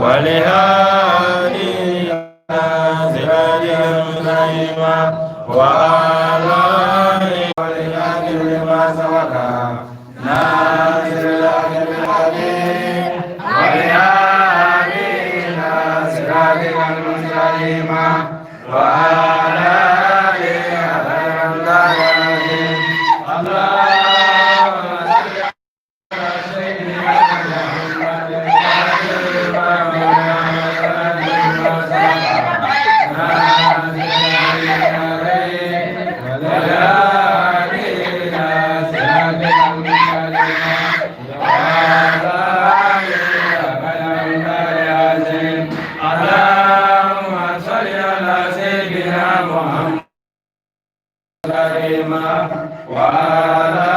ولهادي صراطك المستقيم وعلى آله ولهادي لما سبق ناصر الحق بالحق ولهادي صراطك المستقيم وعلى آله خير العظيم. اللهم صل على سيدنا محمد اللهم صل على سيدنا محمد وعلى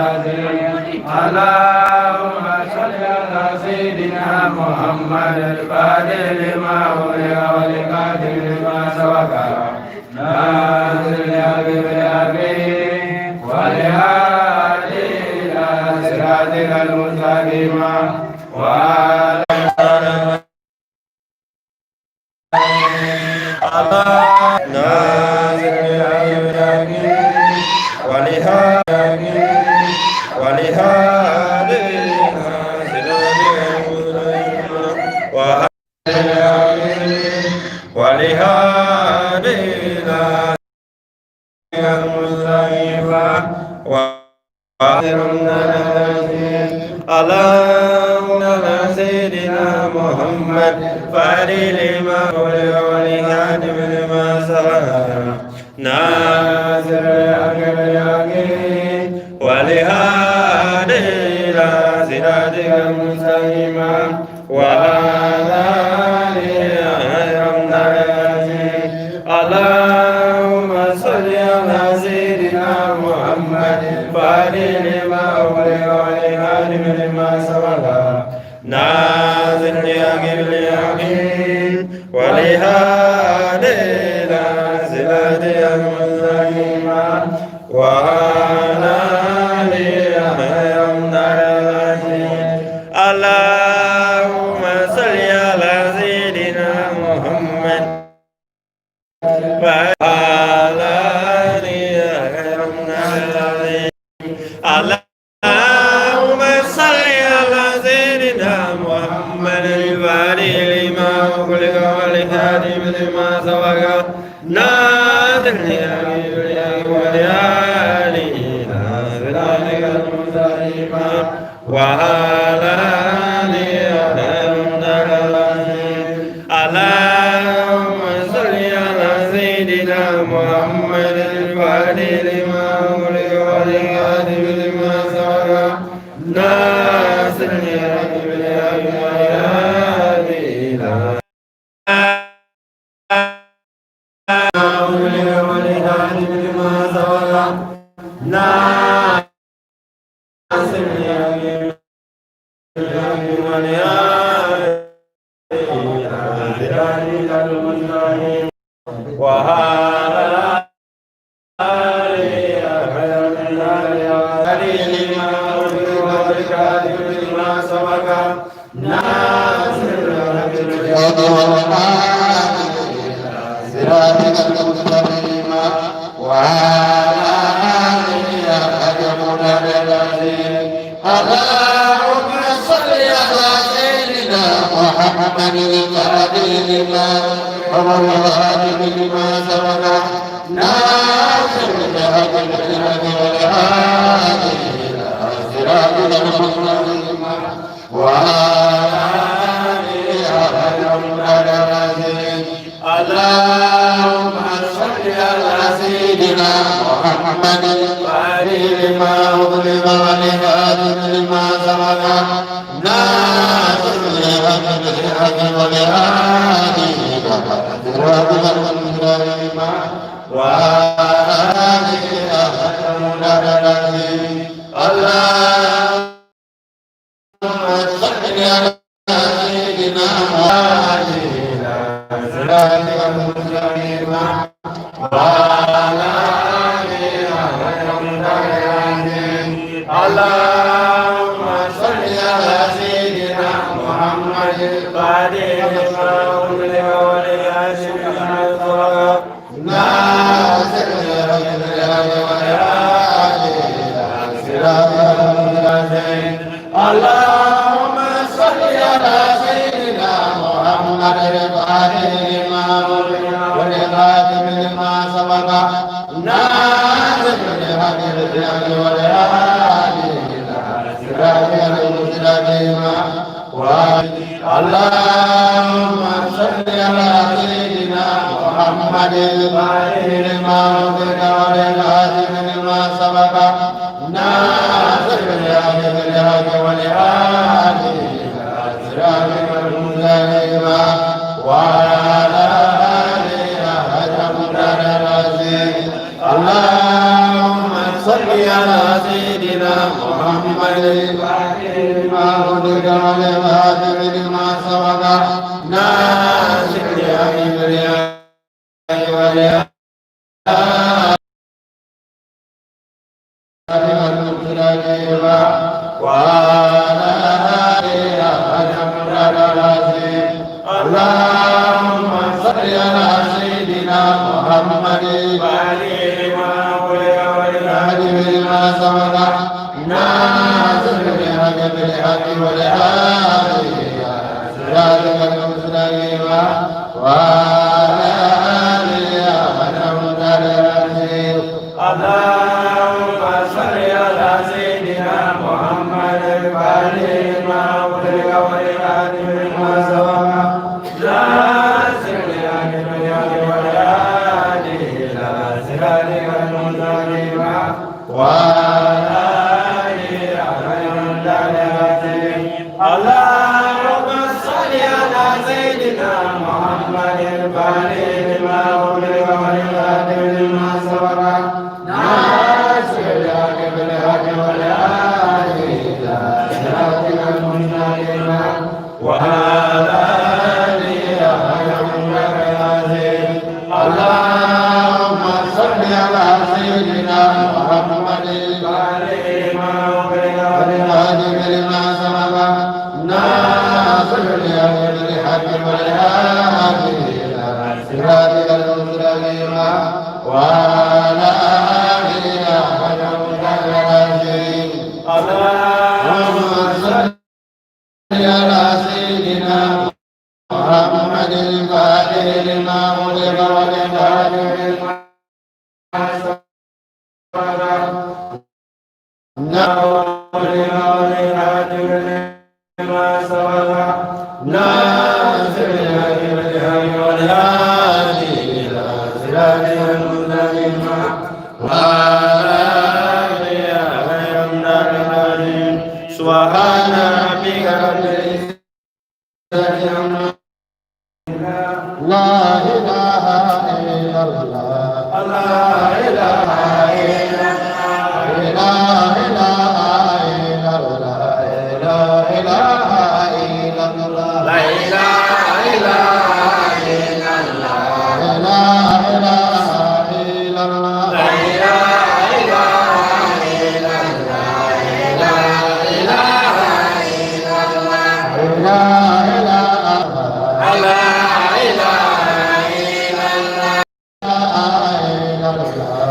آله. اللهم صل على سيدنا محمد الفاتح لما أغلق والخاتم لما سبق ناصر الحق بالحق والهادي إلى صراطك المستقيم وعلى ناصر الحق بالحق ولهادي ولهادي صراطك المستقيم ولهادي المستقيم اللهم على سيدنا محمد فاري لما أغلق ولهادم لما سبق ناصر الحق بالحق ولهادي إلى صراطك المستقيم وعلى آله خير العظيم. اللهم صل على سيدنا محمد فاري لما أغلق ولهادم لما سبق ناصر الحق بالحق ولهادي إلى صراطك المستقيم وعلى آله خير العظيم. اللهم صل على سيدنا محمد وعلى آله خير العظيم. اللهم صل على سيدنا محمد الفاتح لما أغلق والخاتم لما سبق ناصر الحق بالحق ولآله صراطك المستقيم وعلى آله خير العظيم. اللهم صل على سيدنا محمد الفاتح لما أغلق والخاتم لما سبق ناصر الحق بالحق ولآله إلى أغلق والخاتم لما سبق ناصر الحق بالحق ولآله إلى صراطك المستقيم وعلى آله خير لما أغلق والخاتم لما سبق ناصر الحق بالحق صراطك المستقيم وعلى آله حق العظيم. اللهم صل على سيدنا محمد الفاتح لما والخاتم لما سبق ناصر الحق بالحق والهادي إلى صراطك المستقيم وعلى آله حق العظيم. اللهم صل على سيدنا محمد الفاتح لما أغلق والخاتم لما سبق ناصر الحق بالحق والهادي إلى صراطك المستقيم وعلى آله حق العظيم. اللهم صل على سيدنا محمد صراطك المستقيم وعلى آله خير العظيم. اللهم اللهم صل على سيدنا محمد الفاتح لما أغلق والخاتم لما سبق ناصر الحق بالحق والهادي إلى صراطك المستقيم. اللهم صل على سيدنا محمد الفاتح لما أغلق والخاتم لما سبق ناصر الحق بالحق والهادي إلى صراطك المستقيم وعلى آله حق قدره العظيم. اللهم صل على سيدنا محمد الفاتح لما أغلق والخاتم لما سبق ناصر الحق بالحق والهادي المستقيم وعلى آله حق قدره العظيم. اللهم صل على سيدنا محمد الهادي لما سبق ناصر الحق بالحق والهادي صراطك المستقيم وعلى آله حق قدره العظيم. اللهم صل على سيدنا محمد الفاتح لما أغلق والخاتم لما سبق ناصر الحق بالحق والهادي إلى صراطك المستقيم وعلى آله حق قدره العظيم. اللهم صل على سيدنا محمد الفاتح لما أغلق والخاتم لما سبق ناصر الحق بالحق والهادي إلى صراطك المستقيم وعلى آله حق قدره العظيم. اللهم صل على سيدنا محمد الفاتح لما أغلق والهادي لما سبق ناصر الحق بالحق والهادي إلى صراطك المستقيم وعلى آله حق قدره العظيم. اللهم اللهم صل على سيدنا محمد الفاتح لما أغلق والخاتم لما سبق لما سبق ناصر الحق بالحق والهادي إلى صراطك المستقيم وعلى آله حق قدره العظيم. سبحان ربك رب العزة عما لا إله إلا الله. لا إله إلا لا إله إلا الله. لا إله إلا الله. لا إله إلا الله. لا إله إلا الله. لا إله إلا الله. لا إله إلا الله. لا إله لا إله إلا الله. إلا الله.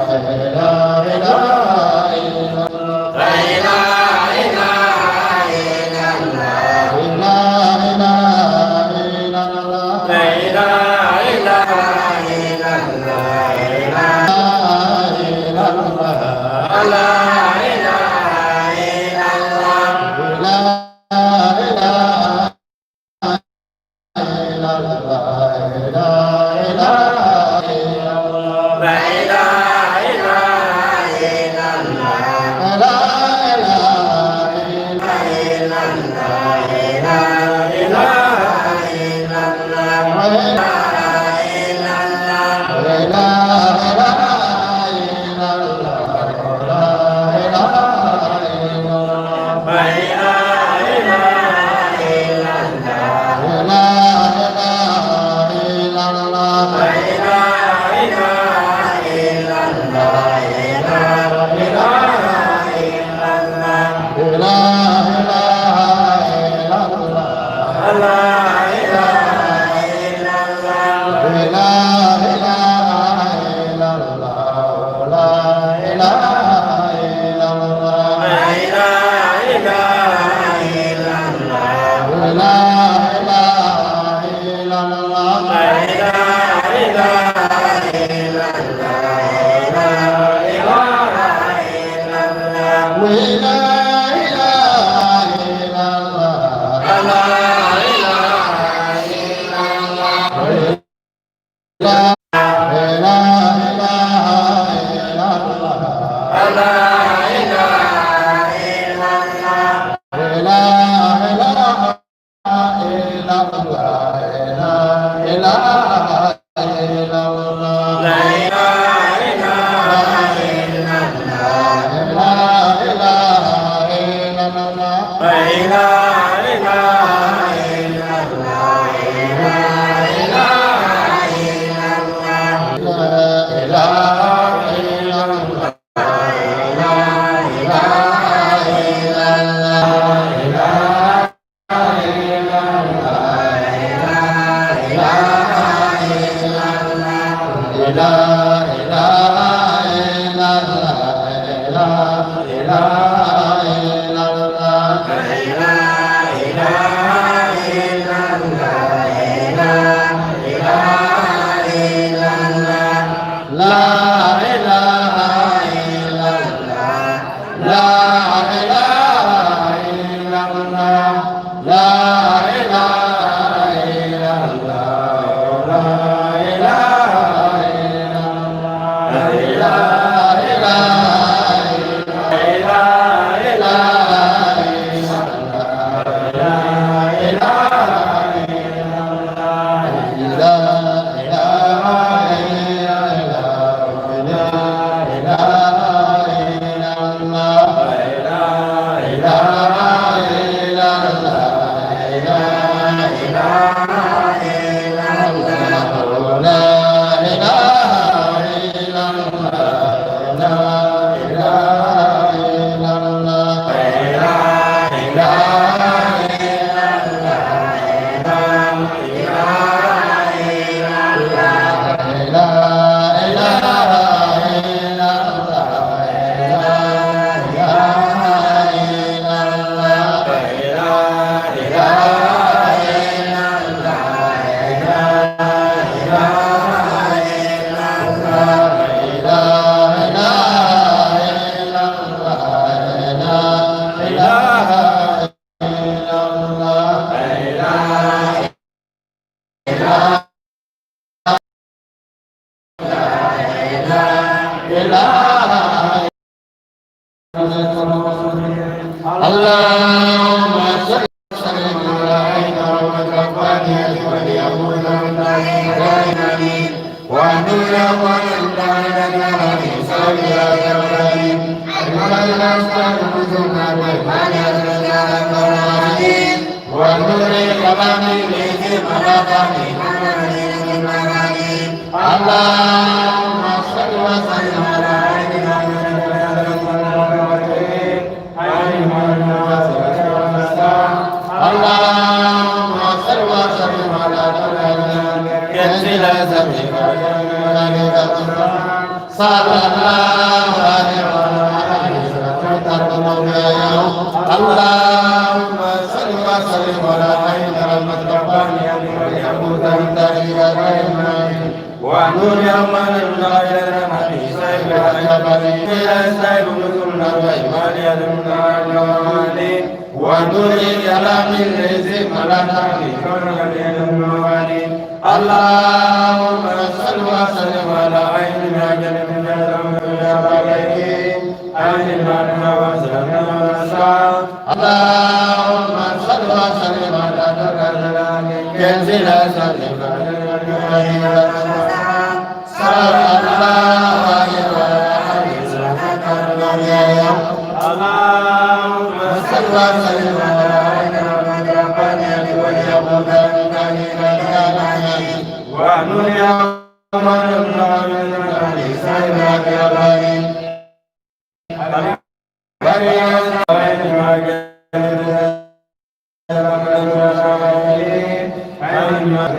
إله إلا الله لا إله إلا الله لا إله إلا الله لا إله إلا الله لا إله إلا الله لا إله إلا الله لا إله إلا الله لا إله إلا الله لا إله إلا الله لا إله إلا الله لا إله إلا الله لا إله إلا الله لا إله اللهم صل وسلم على عين ربك الفاتحة وليقول اللهم صل وسلم على اللهم صل وسلم على صلى الله عليه وسلم. اللهم صل وسلم على عين رحمة ربانية واليهود ونور يوم ونور كلام الذي ملكني. اللهم صل وسلم على عين اللهم صل وسلم على كنز لا صلى الله عليه وسلم. اللهم صل وسلم على عين ونور يوم اللهم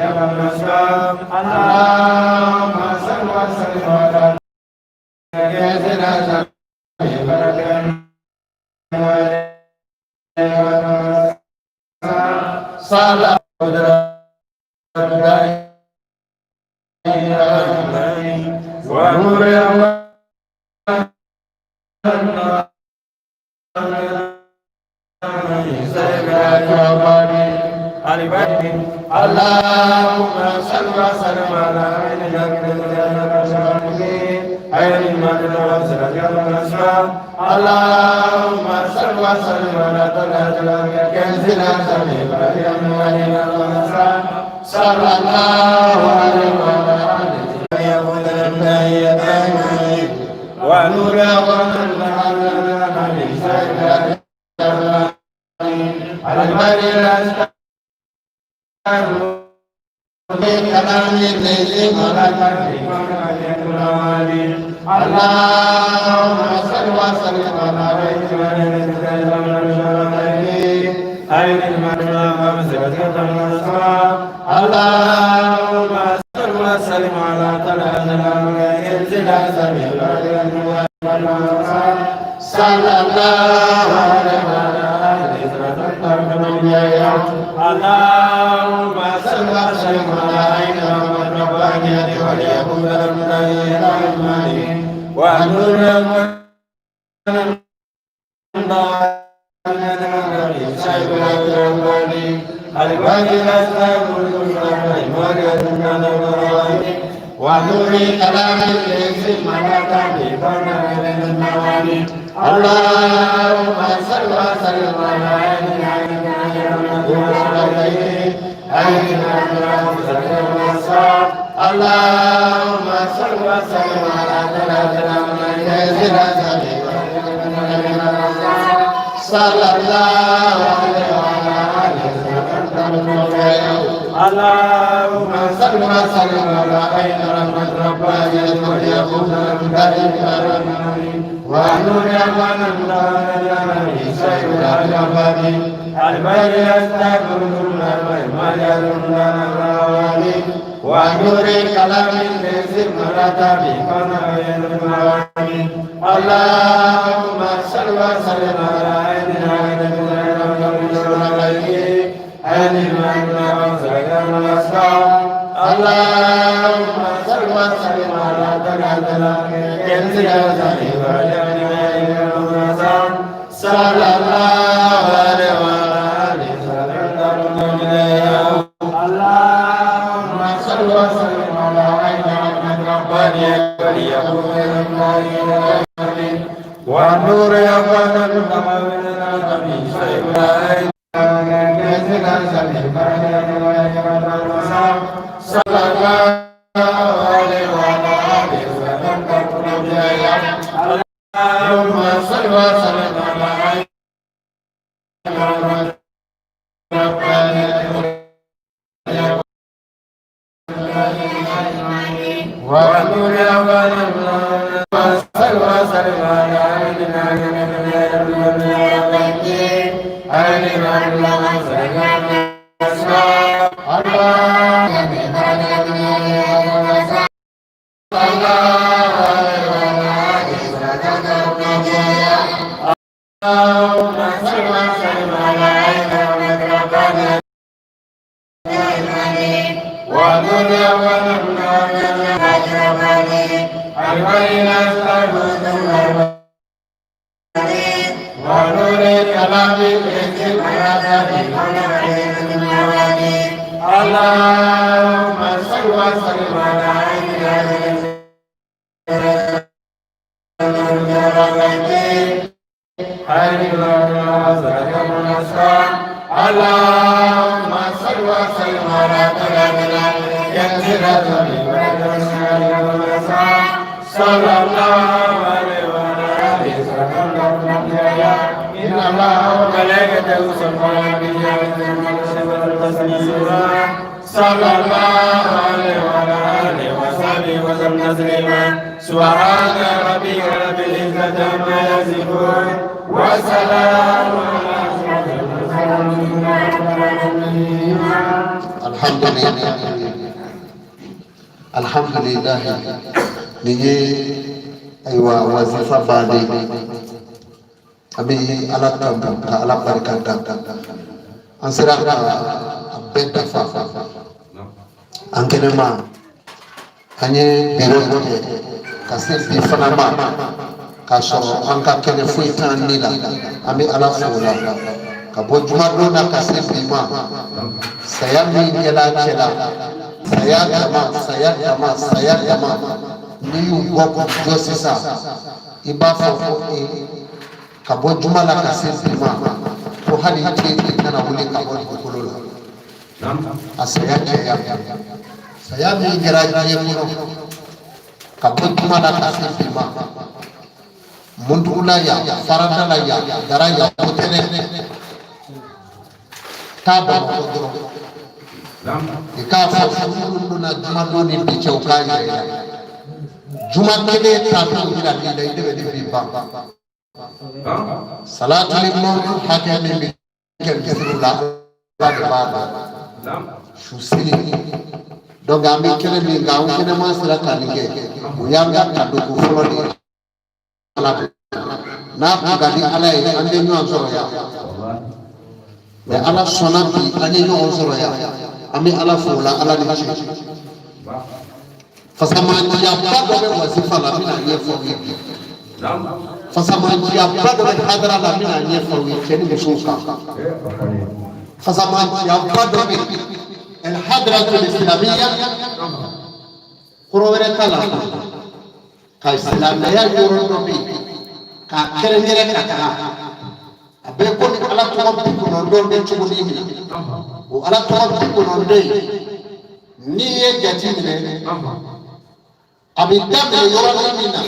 صل وسلم على صلى ونور يوم اللهم صل وسلم على اللهم صل وسلم على طلعة كنزنا سميع صلى الله عليه وعلى آله ونور اللهم صل وسلم على اللهم صل وسلم على طلعة صلى الله عليه اللهم صل وسلم على عين رحمة ربانية وليكن ونور ونور كلام اللهم صل وسلم على اللهم صل وسلم على صلى الله عليه وعلى آله اللهم صل وسلم على عين رحمة ربانية وليكن ونور ونور كلام اللهم صل وسلم على اللهم صل وسلم على صلى الله عليه وآله اللهم صل وسلم على عين رحمة ربانية ونور صلى الله عليه وعلى آله اللهم صل وسلم على عين رحمة ربانية ونور صل وسلم على اللهم صل وسلم على عين رحمة ربانية ونور ونور كلام اللهم صل وسلم على عين اللهم صل وسلم على صلى الله عليه وعلى آله إن الله وملائكته يصلون على النبي صلى الله عليه وعلى آله وصحبه وسلم تسليما. سبحان ربك رب العزة عما يصفون وسلام على المرسلين. الحمد لله الحمد لله nin ye ayiwa wazifa bannen an bɛ Ala tanto ka Ala barika da an sera ka a bɛɛ dafa an kɛnɛma an ye biro kɛ ka se bi fana ma k'a sɔrɔ an ka kɛnɛ foyi t'an ni la an bɛ Ala fo o la ka bɔ jumadon na ka se bi ma saya min kɛla cɛ la saya dama saya dama saya dama. N'i y'u bɔ k'u jɔ sisan, i b'a fɔ ko ee, ka bɔ juma la ka se bi ma, ko hali i tɛ kana wuli ka bɔ dugukolo la. A saya cɛya, saya min kɛra diɲɛ kɔnɔ ka bɔ juma la ka se bi ma, Muntugula yan, farada la yan, Dara yan, o tɛ dɛ. Taa Bamakɔ dɔrɔn, i k'a fɔ su minnu donna jumadon ni bi cɛ, u k'a yira i la. Juma kelen taatɔ yirali la, i de bɛ bi ban. Salatuli mawuti hakɛ min bɛ kɛ misiriw la, Ala de b'a dɔn. Su seli. Donc an bɛ kɛnɛ min kan, an kɛnɛma sera ka nin kɛ, o y'an ka tandoko fɔlɔ de ye. Ala bolo n'a kun ka di Ala ye, an tɛ ɲɔgɔn sɔrɔ yan, mais Ala sɔnna bi an ye ɲɔgɔn sɔrɔ yan. An bɛ Ala fo o la. Ala ni ce. Fasamandiyaba dɔ bɛ wasifa la, n bɛna ɲɛfɔ aw ye bi. Fasamandiyaba dɔ bɛ hadara la, n bɛna ɲɛfɔ aw ye, cɛ ni musow kan. Fasamandiyaba dɔ bɛ el hadratul islamiyya, kɔrɔ wɛrɛ t'a la, ka silamɛya yɔrɔ dɔ bɛ yen k'a kɛrɛnkɛrɛn ka taga. A bɛ komi Ala tɔgɔ 90 bɛ cogo min na, o Ala tɔgɔ 90 in, n'i ye jate minɛ, a bɛ daminɛ yɔrɔnin min na,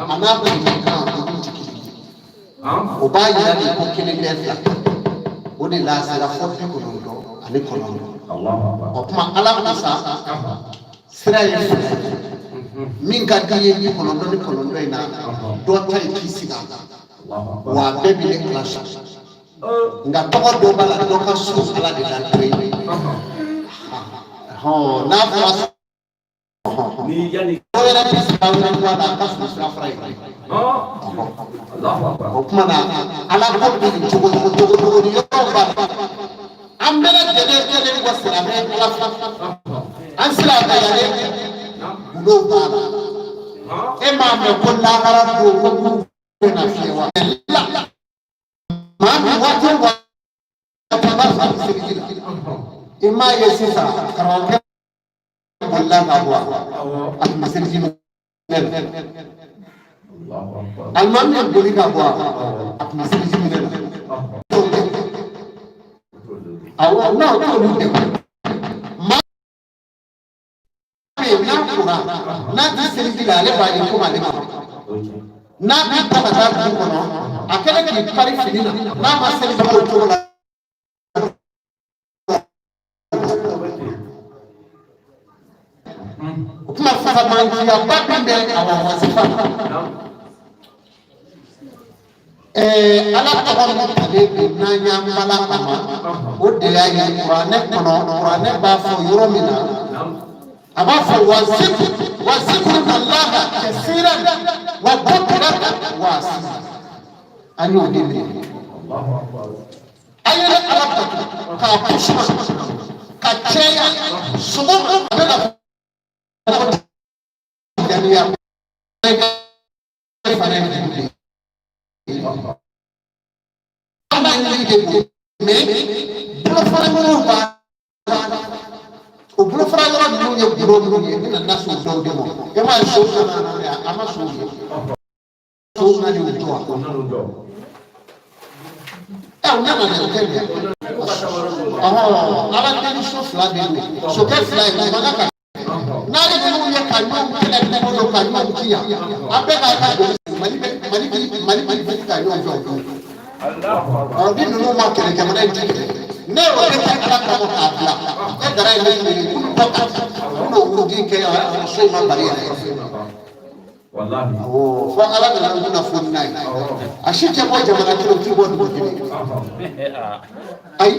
a n'a kuncɛ kan, olu tɛ kelen ye. O b'a yira de ko kelen tɛ, fila tɛ. O de la a sera fo 99. O tuma Ala ko sa, sira ye fila ye. Min ka di i ye 99 in na, dɔ ta ye k'i sigi a kan, wa a bɛɛ bi ne Ala sɔn. Nka tɔgɔ dɔ b'a la, dɔ ka surun Ala de la dɔ ye. N'a fɔra dɔ yɛrɛ bɛ sira wɛrɛ bɔ a la, a ka surun sira fara ye. O tuma na, Ala ko bɛ nin cogo cogo cogo cogo ni yɔrɔ b'a la. An bɛɛ lajɛlen kɛlen kɔ silamɛ Ala fɛ, an silamɛyalen, gundow b'a la. E m'a mɛn ko lahara don ko buru bɛ na fiyɛ wa? Maa min waati o waati a b'a sɔrɔ a bɛ seliji la, i m'a ye sisan karamɔgɔkɛ bolila ka bɔ, a tun bɛ seliji minɛ la. Alimami ye boli ka bɔ, a tun bɛ seliji minɛ la. Awɔ, n'o t'olu degun. Maa min n'a kora, n'a tɛ seliji la, ale b'a ye komi ale ma. N'a bɛ bɔ ka taa dugu kɔnɔ, a kɛlen k'i pari fini na, n'a ma seli o cogo la, o tuma fasamandiyaba min bɛ awa wasifa la, Ala tɔgɔ min talen bɛ n'an y'an bala a ma, o de y'a ye kuranɛ kɔnɔ, kuranɛ b'a fɔ yɔrɔ min na, a b'a fɔ wa zikuru allaha kasiran wa bukratan wa asila. An y'o de minɛ. A ye Ala bato k'a kusuma ka caya sogo, a bɛ ka fɔ tijaniya fana ye dugu de ye. An b'a ɲini de don, mais bolofara minnu b'a o bolofara yɔrɔ ninnu ye gundo minnu ye, ne nana so dɔw de ma. E m'a ye, sow nana na, a ma sow ye, sow nana u jɔ. Ɛ, u nana dɛ, o tɛ ɲɛ. Ɔhɔn, Ala deli so fila de don, sokɛ fila ye, o man kan ka n'ale ninnu ye ka ɲɔgɔn kɛlɛ don o don, ka ɲɔgɔn ci yan, an bɛɛ k'a ka don Mali bɛ Mali bi Mali bi bi ka ɲɔgɔn fɛ o don. Ɔ, ni ninnu ma kɛlɛ, jamana in ti kɛlɛ. Ne y'o de kɛ Ala kama k'a bila e dara ye, ne ye kulu bɔ ka n'o wurudi kɛ yan, o y'a sɔrɔ so in ma bali yɛrɛ. Awɔ, fo Ala nana kunnafoni n'a ye. A si tɛ bɔ jamana kelen, o ti bɔ dugu kelen. Ayi,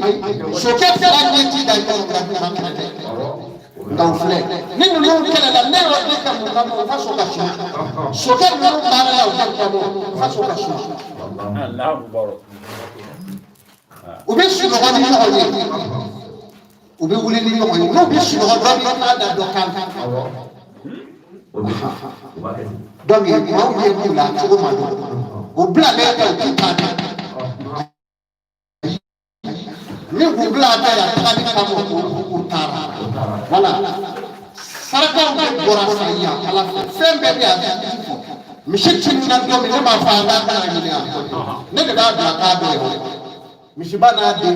sokɛ fila ɲɛ ti da ɲɔgɔn kan, ma kɛlɛ dɛ. Nka o filɛ, ni ninnu kɛlɛla, ne y'o de kɛ mun kama? U ka sɔn ka suma. Sokɛ ninnu baara la, o kɛ kama, u ka sɔn ka suma. U bɛ sunɔgɔ ni ɲɔgɔn ye, u bɛ wuli ni ɲɔgɔn ye. N'u bɛ sunɔgɔ, dɔ b'i kan da dɔ kan. Donc maaw ɲɛ b'u la cogo ma dɔn, u bilalen tɛ, u t'u kan da. Min k'u bila a ta ye, a tagali kama, u taara. Voilà. Sarakaw de bɔra san yan Ala fɛ, fɛn bɛɛ bɛ yan. Fɔ misi tununna don min, ne m'a fɔ an k'a kana ɲini yan, ne de b'a bila k'a dɔn yan. Misiba n'a den,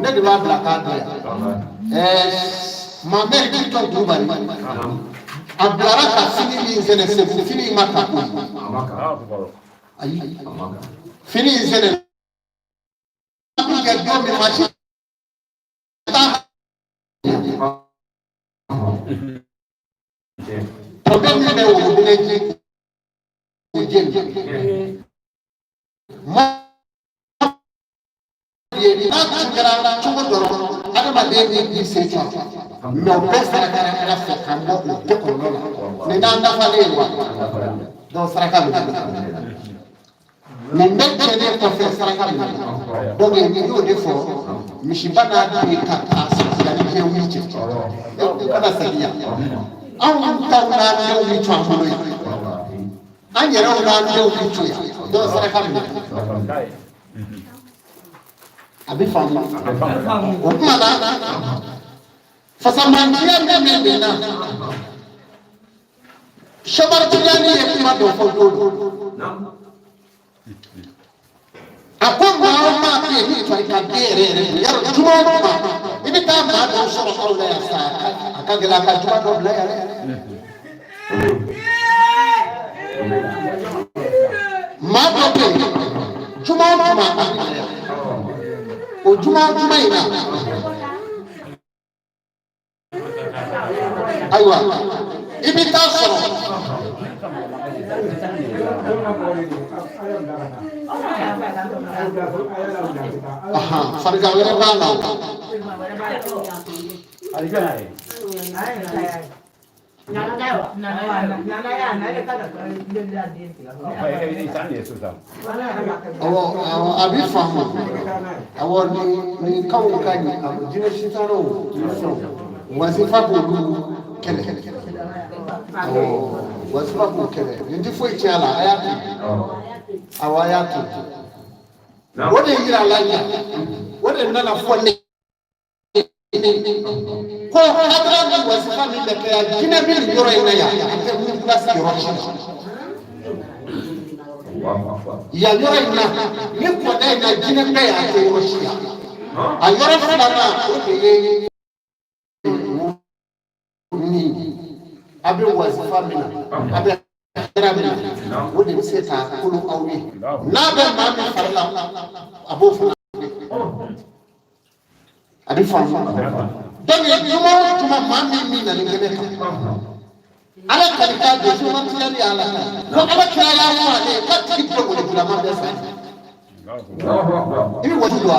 ne de b'a bila k'a dɔn yan. Mamɛri Bitɔn Kulubali, a bilara ka fini min sɛnɛ Segu, fini in ma ta koyi. Ayi, fini in sɛnɛ kɛ don min, maa si t'a tɔbɛ min bɛ worobinɛ ji o jeni ma ye n'a tun kɛra cogo dɔ la, adamaden bɛ k'i sen sɔrɔ mɛ, o bɛɛ saraka Ala fɛ k'an bɔ o bɛɛ kɔlɔlɔ la. Nin t'an dafalen ye wa? Donc saraka bɛ nin bɛɛ tiɲɛnen kɔfɛ, saraka bɛ. Donc nin y'o de fɔ, misiba n'a den ka taa yanni diɲɛ wuli cɛ, kana segin yan. Anw taw n'an denw bɛ to an bolo yan, an yɛrɛw n'an denw bɛ to yan. Donc saraka bɛ, a bɛ faamu. O kuma na, fasamantiya min bɛ nin na, Sɛki Tijani ye kuma dɔ fɔ don dɔ. A ko maa o maa bɛ yen ni tarikaden yɛrɛ yɛrɛ don, yarɔ juma o juma i bɛ taa maa dɔw sɔrɔ aw la yan sa, a ka gɛlɛn a ka juma dɔ bila yan dɛ. Maa dɔ bɛ yen, juma o juma a bɛ na yan, o juma o juma in na, ayiwa, i bɛ taa sɔrɔ farigan wɛrɛ b'a la o. Awɔ, awɔ, a bɛ faamu. Awɔ, nin kaw ka ɲi. Awɔ, jinɛ sitanɛw ni fɛnw, wasifa b'olu kɛlɛ. Awɔ, wasifa b'u kɛlɛ. Nin tɛ foyi tiɲɛ a la, a y'a to yen. Awɔ, a y'a to yen. O de yira la yan, o de nana fɔ ne ko hadara ni wasifa min bɛ kɛ yan, jinɛ bɛ nin yɔrɔ in na yan, a tɛ murukula sigiyɔrɔ si la yan yɔrɔ in na. Ni kɔda in na, jinɛ bɛ yan, a tɛ yɔrɔ si la. A yɔrɔ filanan, o de ye ni a bɛ wasifa min na, a bɛ hadara min na, o de bɛ se k'a kolo aw ye. N'a bɛ maa min fari la, a b'o fana, a bɛ faamu. Donc juma o juma, maa min min na nin kɛnɛ kan, Ala kalikan don, juma tilali ala kan ko Ala kira y'a fɔ ale ye k'a tigi bɛ walijulama bɛɛ san. I bɛ wali dɔn wa?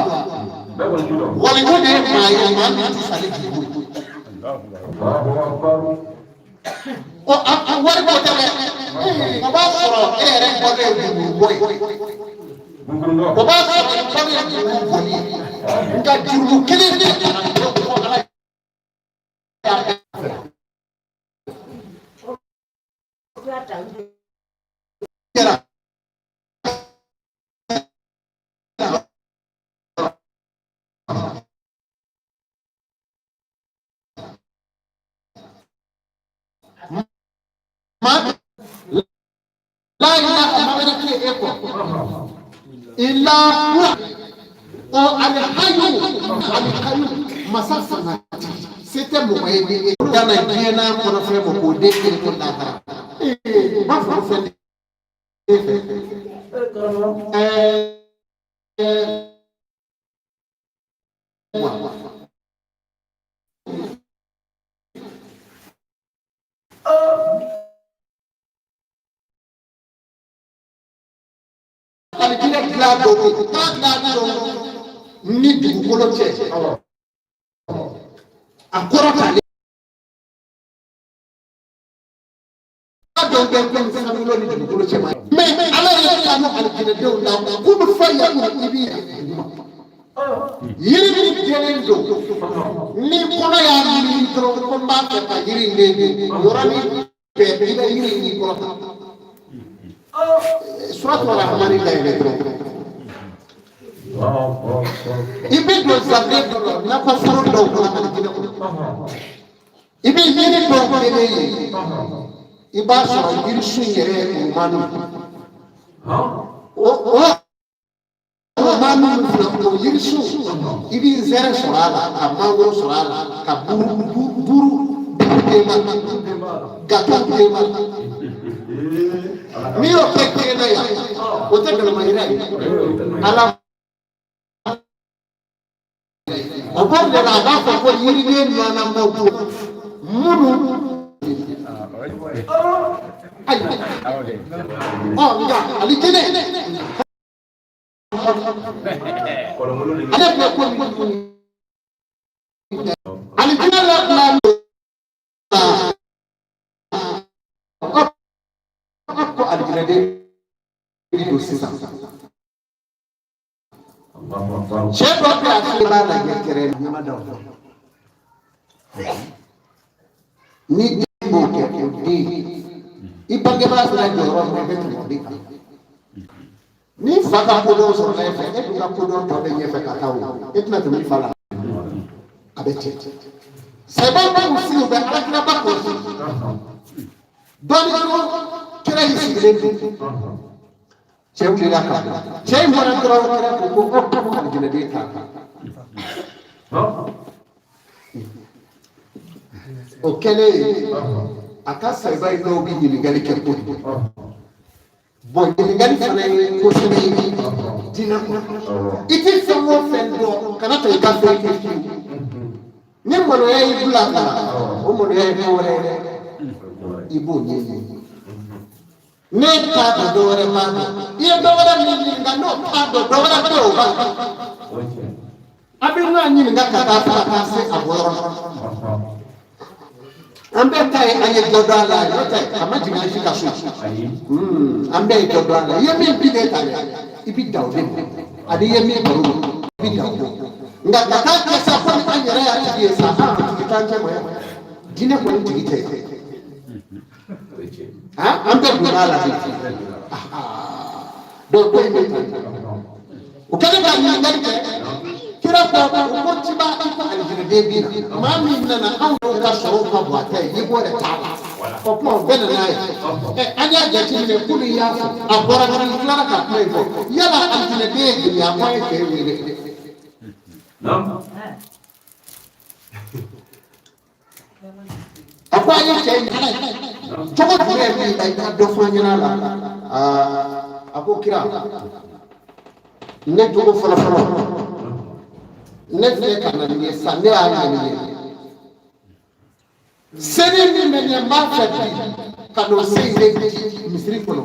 Waliju de ye maa ye, maa min tɛ sa ni jurumu ye. O a wari ko tɛ dɛ, o b'a sɔrɔ e yɛrɛ bɔlen ye jurumu bɔ ye, o b'a sɔrɔ i balo ye jurumu bɔli ye, nka jurumu kelen tɛ ko Ala y'a kɛ. Kɛra. Maa la ilaha ma wɛrɛ tɛ e kɔ illa huwa o alihayu alikayu masa fanga se tɛ mɔgɔ ye ni e danna diɲɛ n'a kɔnɔfɛn ma k'o den kelen ko lahara ee b'a fɔ ko fɛn tɛ fɛ ɛɛ wa. Alijinɛ dilan dɔ bɛ yen, k'a dilan dɔ ni dugukolo cɛ, a kɔrɔtalen dɔn bɛ ko sankolo ni dugukolo cɛ ma. Mɛ Ala ye kanu alijinɛdenw na, k'u bɛ fa yakun i b'i yɛrɛ duguma. Yiri min jɛlen don, ni kɔnɔ y'a miiri dɔrɔn ko n b'a fɛ ka yiri in den dun, yɔrɔnin bɛɛ i bɛ yiri in kɔrɔ ta. Suratu Rahmani dayɛlɛ dɔrɔn, i bɛ don jardin dɔ la, nakɔ foro dɔw kɔnɔ alijinɛ kɔnɔ. I bɛ yiri dɔw kelen ye, i b'a sɔrɔ yirisun yɛrɛ ye oromani. O oromani min filɛ, o yirisun, i bɛ zɛrɛ sɔrɔ a la, ka mangoro sɔrɔ a la, ka buru buru denba, gato denba. N'i y'o kɛ kelen na yan, o tɛ galama yira ye ala. O b'o de la, a b'a fɔ ko yiriden nɔnɔmaw don minnu. Ayiwa, ɔ nka alijinɛ, ale bɛ ko min alijinɛ la bila ko alijinɛden don sisan. Cɛ dɔ bɛ a fɛ b'a lajɛ kɛrɛ ɲɛma da o ni den b'o kɛ, o den i bangebaa sera jɔyɔrɔ min na, i bɛ tɛmɛ o de kan. Ni fa ka kodɔn sɔrɔla e fɛ, e dun ka kodɔn tɔ bɛ ɲɛfɛ ka taa, o e tɛna tɛmɛ i fa la. A bɛ cɛ sayibaw b'u sigi, u bɛ alakiraba kɔlɔsi dɔɔnin dɔrɔn, kira y'i sigilen don. Cɛ wulila ka bɔ, cɛ in bɔra dɔrɔn, kira ko ko alijinɛden t'a kan. O kɛlen, a ka sayiba in dɔw bɛ ɲininkali kɛ ko bɔn, ɲininkali fana ye ko sɛbɛ ye diinɛ kɔnɔ. I tɛ fɛn o fɛn dɔn, kana ta i ka fɛn kɛ fiyewu. Ni maloya y'i bila ka na, o maloya ye ko wɛrɛ ye dɛ, i b'o ɲɛɲini. Ne t'a dɔn, dɔ wɛrɛ b'a dɔn. I ye dɔ wɛrɛ min ɲininka, n'o t'a dɔn, dɔ wɛrɛ bɛ yen, o b'a dɔn. A bɛ ɲɔgɔn ɲininka ka taa fo ka taa se a bɔyɔrɔ la. An bɛɛ ta ye an ye dɔ dɔn a la, n'o tɛ a ma jigin an si ka so. An bɛɛ ye dɔ dɔn a la. I ye min bi de ta dɛ, i bi dan o de ma, ani i ye min baro, i bi dan o ma. Nka ka taa kɛ sa komi an yɛrɛ y'a tigi ye sa, an tigi t'an cɛ ma yan. Diinɛ kɔni tigi tɛ, an bɛɛ donna a la de. Donc ko in bɛ tan. O kɛlen ka ɲininkali kɛ, kira ko ko ciba, i ko alijinɛden bɛ na, maa min nana, anw y'o ka sɔrɔw ka bon a ta ye, i b'o yɛrɛ t'a la. O tuma o bɛɛ nana n'a ye. Ɛ, an y'a jateminɛ k'olu y'a fɔ, a bɔra dɔrɔn, i tilara ka kuma in fɔ, yala alijinɛden ye joli ye? A ko an ye cɛ wele. A ko an ye cɛ in cogo jumɛn b'i la, i ka dɔ fɔ an ɲɛna a la. Aa, a ko kira, ne jogo fɔlɔ fɔlɔ, ne filɛ ka na nin ye sa, ne y'a ɲɛni ye seli min bɛ ɲɛ, n b'a fɛ bi ka n'o se de di misiri kɔnɔ,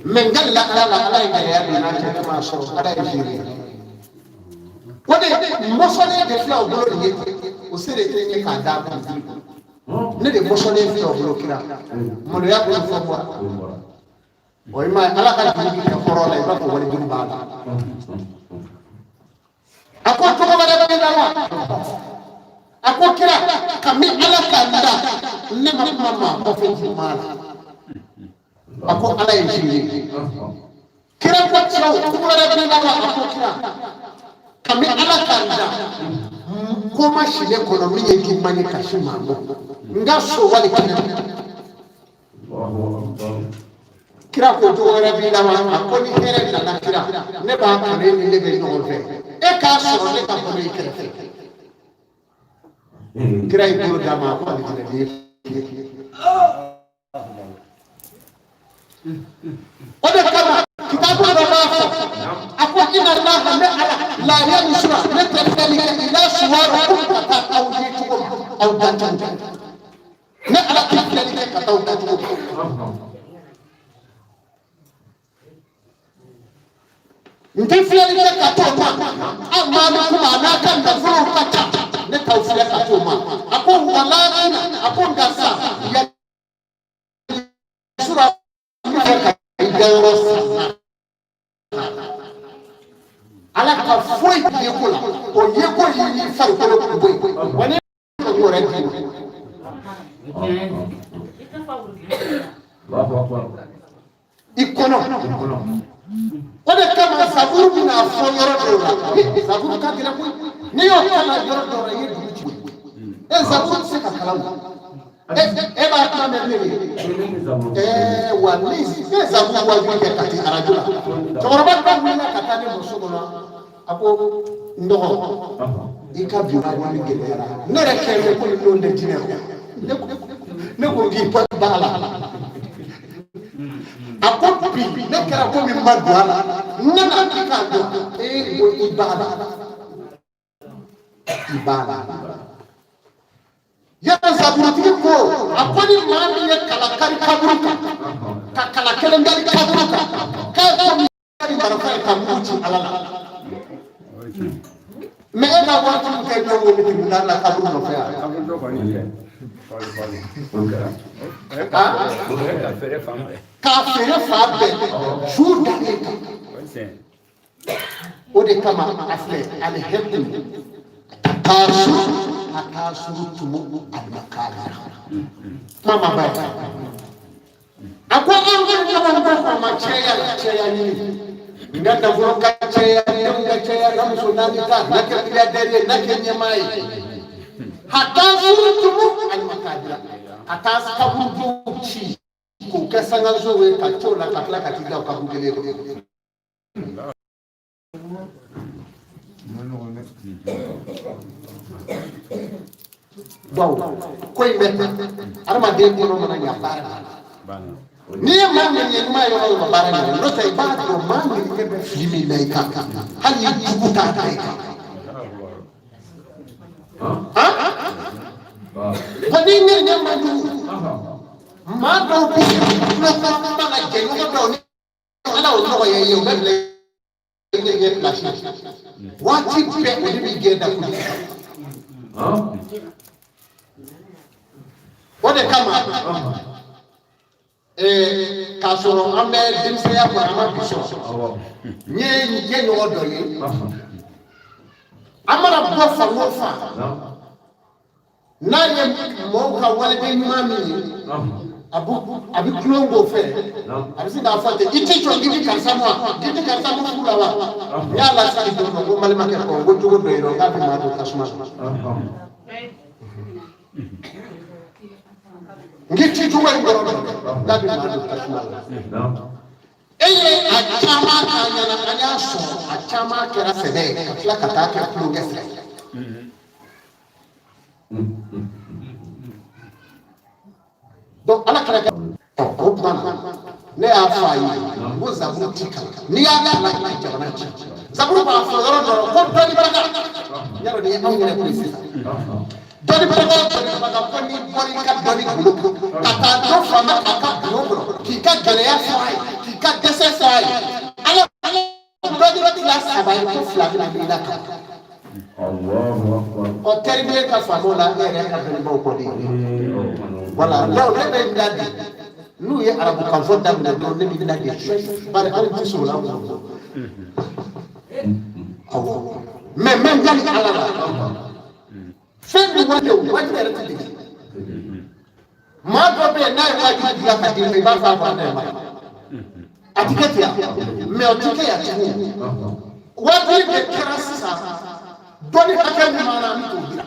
mɛ n ka la ala la, ala ye gɛlɛya don n'a cɛ, ne m'a sɔrɔ, ala ye ziiri o de mɔsɔnnen de filɛ o bolo nin ye, o se de tɛ n ye k'a d'a ma misiri kɔnɔ, ne de mɔsɔnnen filɛ o bolo. Kira maloya bolo fɔ bɔra o i ma ye, ala ka juru bi kɛ kɔrɔ la, i b'a fɔ wali juru b'a la. A ko cogo wɛrɛ bɛ la wa? A ko kira, kami ala ka n da, ne ma kuma maa kɔfɛ juguman la. A ko ala ye ziiri. Kira ko cɛw, cogo wɛrɛ bɛ la wa? A ko kira, kami ala ka n da, ko ma si ne kɔnɔ min ye juguman ye ka si maa ma, n ka so wali kɛnɛ ma. Kira ko cogo wɛrɛ b'i la wa? A ko ni hɛrɛ nana kira, ne b'a kanu, e ni ne bɛ ɲɔgɔn fɛ, e k'a sɔrɔ ne ka balo i kɛrɛfɛ. Kira y'i bolo d'a ma, a ko alijinɛden filɛ. O de kama kitabu dɔ b'a fɔ, a ko inna allaha, ne ala, la yansura, ne tɛ filɛli kɛ, ila suwarikum, ka taa aw ye cogo ma, aw dancogo. Ne ala tɛ filɛli kɛ ka taa aw dancogo ma. N tɛ filɛli kɛ ka t'o ma, aw maa min kuma a n'a ka nafolow ka ca, ne t'aw filɛ ka t'o ma. A ko walakina, a ko nka sa yansura, n bɛ fɛ ka i dayɔrɔ san. Ala ka foyi ye ko la, o ye ko y'i farikolo kun bɔ yen wa, ne ka ko yɛrɛ d'i ma i kɔnɔ. O de kama zaburu bɛna fɔ yɔrɔ dɔw la, zaburu ka gɛlɛn koyi. N'i y'o kalan yɔrɔ dɔw la, i ye dugu ci. E zaburu tɛ se ka kalan o. E b'a kuma mɛn bilen de. Ɛɛ wa ni ne zaburu waajuli kɛ Kati arajo la, cɛkɔrɔba dɔ wulila ka taa ne ma so kɔnɔ, a ko n dɔgɔ, i ka bi waajuli gɛlɛyara, ne yɛrɛ kɛlen bɛ komi n'o tɛ jinɛ kɔ. Ne ko k'i b'a la. A ko bi ne kɛra komi n ma don a la, n nana k'i k'a dɔn. Ee, ko i b'a la, i b'a la. Yala zaburutigi ko, a ko ni maa min ye kala kari kaburu kan, ka kala kelen kari kaburu kan, k'a ye komi kari marifa ye ka mugu ci Ala la. Mɛ e ka waati min kɛ ɲɔgɔn wele tribunal la kaburu nɔfɛ yan. K'a feere fan bɛɛ su dalen kan. O de kama a filɛ alihɛmu takasuru takasuru tumu alimakabira kuma ma ba ye. A ko an ka ɲɔgɔn kɔ kɔma cɛya la, cɛya ɲini, n ka nafolo ka cɛya, denw ka cɛya, n ka muso naani ta, n ka kɛ milliardaire ye, n ka kɛ ɲɛmaa ye. Hatta zurtumu alimakabira, ka taa kaburudow ci k'o kɛ sangasow ye ka t'o la, ka tila ka t'i da o kaburu kelen kɔnɔ. Bawo ko in bɛ tan, adamaden kɔnɔ mana ɲa baara la, n'i ye maa min ye ɲuman ye yɔrɔ o yɔrɔ, baara ɲa, n'o tɛ i b'a dɔn maa min ɲɛ bɛ fili min na i kan, hali i jugu t'a da i kan. Wa n'i ɲɛ man jugu, maa dɔw bɛ yen, tulo kɔrɔ kuma la, jɛɲɔgɔn dɔw ni Ala y'o nɔgɔya i ye, o bɛ bila i ɲɛ pilasi waati bɛɛ, o de b'i gɛn da kojugu. O de kama k'a sɔrɔ an bɛ denmisɛnya kɔnɔ, an ma bi sɔrɔ, n ye n jɛɲɔgɔn dɔ ye, an mana bɔ fan o fan, n'a ye mɔgɔw ka waliden ɲuman min ye, a bɛ tulon k'o fɛ, a bɛ se k'a fɔ ten: i t'i jɔ k'i di karisa ma, k'i di karisa ma furu la wa. N y'a lasigi don dɔ, ko n balimakɛ kɔ, ko jogo dɔ yɛrɛ k'a bɛ maa don tasuma na. N k'i ci cogo in dɔrɔn k'a bɛ maa don tasuma la. E ye a caman k'a ɲɛna, an y'a sɔrɔ a caman kɛra sɛbɛ ye, ka tila ka taa kɛ tulonkɛ sira ye. Donc Ala kɛra kɛ o tuma na, ne y'a fɔ a ye n ko zaburu ti kalan, n'i y'a kalan i bɛ jamana ci. Zaburu b'a fɔ yɔrɔ dɔ la ko dɔnnibaga, yarɔ nin ye anw yɛrɛ ko ye sisan, dɔnnibaga o dɔnnibaga, ko n'i bɔra i ka dɔnni bolo ka taa dɔ faama a ka bulon kɔnɔ, k'i ka gɛlɛya fɔ a ye, k'i ka dɛsɛ fɔ a ye, Ala dɔnni tila saba ye, ko fila bɛna i la kan. Ɔ tɛribiye ka faamu la, e yɛrɛ ka dɔnnibaw kɔ de. Wala donc ne bɛ n da di, n'u ye arabukan fɔ daminɛ dɔrɔn, ne bɛ n da di, bari hali ti sɔrɔ la kɔnɔ. Awɔ, mɛ n bɛ n kali Ala la, fɛn min wajibi o wajibi yɛrɛ tɛ dege. Maa dɔ bɛ yen, n'a ye wajibi dilan ka d'i ma, i b'a fɔ a fa ma, a ti kɛ ten yan, mɛ o ti kɛ yan tugun. Wajibi de kɛra sisan, dɔnni hakɛ min b'an na, an bɛ t'o jira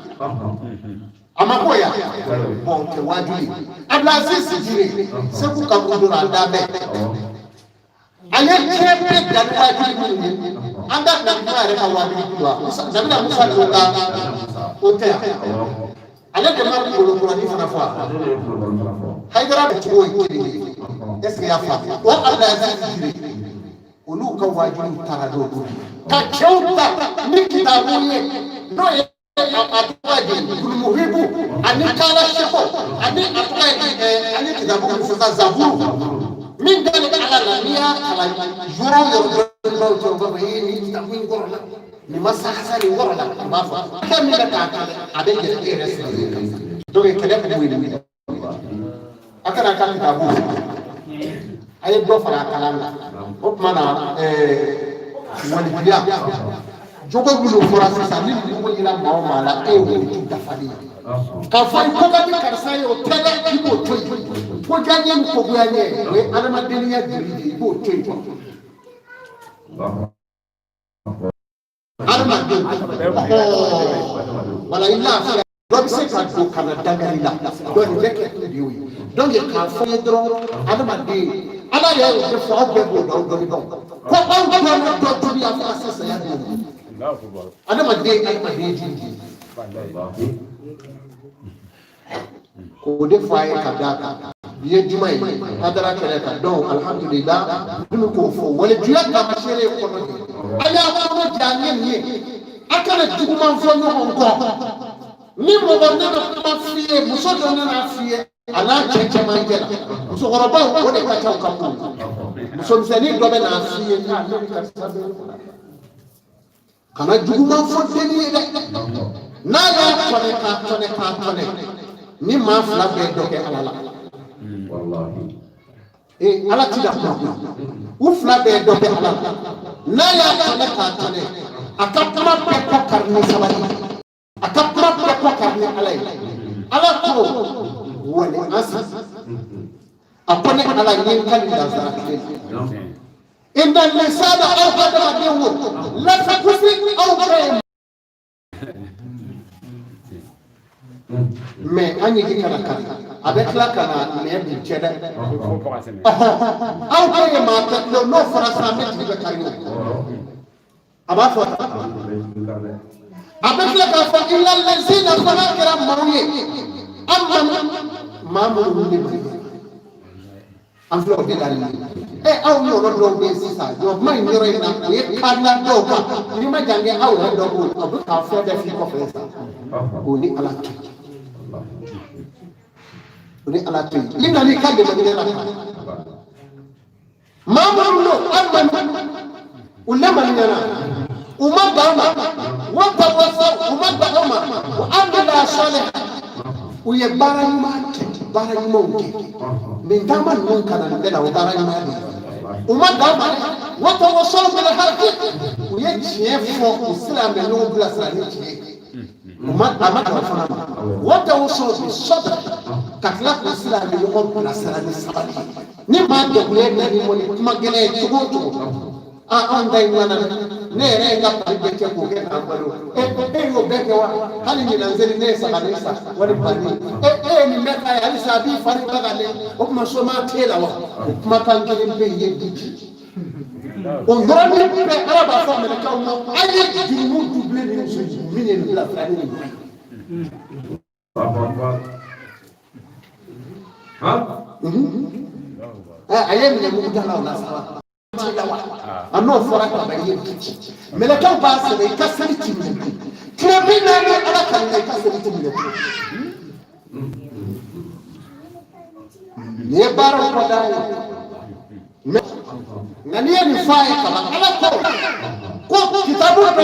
a ma ko yan. Bɔn o tɛ wajibi ye. Abdulaziz Jire, Segu kaburu don a da bɛɛ, a ye diɲɛ bɛɛ dan ni wajibi minnu ye, an ka nabi yɛrɛ ka wajibi wa nabila Musa don ka o tɛ yan, ale de ma kunkolo fana fɔ a Hayidara bɛ cogo ye kelen ye. Est ce que i y'a faamu? O Abdulaziz Jire, olu ka wajibiw taara n'olu ye, ka cɛw ta ni kitabu ye, n'o ye a tɔgɔ ye di Gulumuhibu ani Kala Seko ani a tɔgɔ ye di ani kitabu min fɔ sa, Zaburu min dalen Ala la, n'i y'a kalan yɔrɔ o yɔrɔ, dɔnnibaw cɛ, u b'a fɔ ee, nin kitabu in kɔrɔ la, nin ma sahasa nin kɔrɔ la, u b'a fɔ fɛn min bɛ k'a kalan, a bɛ yɛlɛ e yɛrɛ sigilen kan. Donc kɛlɛ kun bɛ yen, a kana ka kitabu, a ye dɔ fara a kalan kan. O tuma na walijuya jogo minnu fɔra sisan, ni jogo yira maa o maa la, e ye waliju dafalen ye. K'a fɔ i ko ka di karisa ye, o tɛ dɛ, i b'o to yen. Ko diya ni kogoya ɲɛ, o ye adamadenya joli de ye, i b'o to yen. Adamaden, wala i lafiya. Dɔ bɛ se ka don ka na dangari la, donc nin bɛɛ kɛ kun de y'o ye. Donc k'a fɔ ye dɔrɔn, adamaden, Ala yɛrɛ y'o de fɔ, aw bɛɛ b'o dɔn, aw dɔnnibaaw ko aw dɔnni dɔ tobi a fo ka se saya don ma. Adamaden, adamaden ju de ye k'o de fɔ a ye ka d'a kan bi ye juma ye hadara kɛnɛ kan. Donc alhamdulillah, ne bɛ k'o fɔ walijuya taamasiyɛn ye kɔnɔ de ye. A y'a kɔnɔ ja an ye nin ye, a kana juguman fɔ ɲɔgɔn kɔ. Ni mɔgɔ nana kuma f'i ye, muso dɔ nana f'i ye a n'a cɛ cɛmancɛ la, musokɔrɔbaw o de ka ca u ka ko la. Musomisɛnnin dɔ bɛ n'a f'i ye, ne ni karisa bɛ ɲɔgɔn na, kana juguman fɔ denni ye dɛ. N'a y'a tɔnɛ k'a tɔnɛ k'a tɔnɛ, ni maa fila bɛɛ dɔ kɛ Ala la, ee, Ala ti da kuma koyi. U fila bɛɛ dɔ kɛ Ala la, n'a y'a tɔnɛ k'a tɔnɛ, a ka kuma bɛɛ kɔ kari ni sabali, a ka kuma bɛɛ kɔ kari ni Ala ye. Ala ko wali asi, a ko ne Ala ye n kali lansara tile la, inna lisana, aw hadamaden wo lafi kusi aw bɛɛ ye. Mais an ɲigi kana kari, a bɛ tila ka na nɛn bin cɛ dɛ. Aw bɛɛ ye maa kɛ, n'o fɔra sisan, an bɛ jigi bɛ kari o. A b'a fɔ, a bɛ tila k'a fɔ illa lazina, fo n'a kɛra maaw ye, an ma maa minnu ni ma an filɛ o de la nin ye. Ɛ, aw yɔrɔ dɔw bɛ yen sisan, jɔ kuma in yɔrɔ in na, o ye kanda dɔw kan, n'i ma jan kɛ aw yɛrɛ dɔ b'o, a bɛ k'a fɛn bɛɛ f'i kɔfɛ sisan. O ni Ala to yen, o ni Ala to yen, i nana i ka dɛmɛ la maa minnu don, an ma u lemaniɲana, u ma dan ma wa tawasaw, u ma dan o ma, wa amila salihan, u ye baara ɲuman kɛ, baara ɲumanw kɛ. Nin taama ninnu ka na nin bɛɛ la, o baara ɲuman de ye. U ma dan ma dɛ, wa tawasaw bil haqi, u ye tiɲɛ fɔ, u silamɛ ɲɔgɔn bilasira ni tiɲɛ ye. U ma, a ma dan o fana ma, wa tawasaw bi sabr, ka tila k'u silamɛ ɲɔgɔn bilasira ni sabali ye. Ni maa degunnen na ni mɔni kuma gɛlɛn ye cogo o cogo, a anw ta in ŋana dɛ, ne yɛrɛ ye n ka pari bɛɛ cɛ k'o kɛ k'an balo. E e y'o bɛɛ kɛ wa? Hali ɲinan seli ne ye sagaden san wali banni. E e ye nin bɛɛ k'a ye, halisa a b'i fari ba ka ne o tuma soma t'e la wa? O kumakan kelen bɛ yen ye du ci, o yɔrɔnin bɛɛ Ala b'a fɔ mɛlɛkɛw ma, a ye jurumu doublé ni muso ye min ye nin bila sira ni nin ye. A ye minɛ mugu da la o la sa la wa? A n'o fɔra ka ban, i ye du ci, mɛlɛkɛw b'a sɛbɛn i ka seli ti minɛ bilen. Tile 40 Ala ka minɛ, i ka seli ti minɛ bilen. Nin ye baaraw kɔ da ye. Nka n'i ye nin fɔ a ye kaban, Ala ko kitabu dɔ bɛ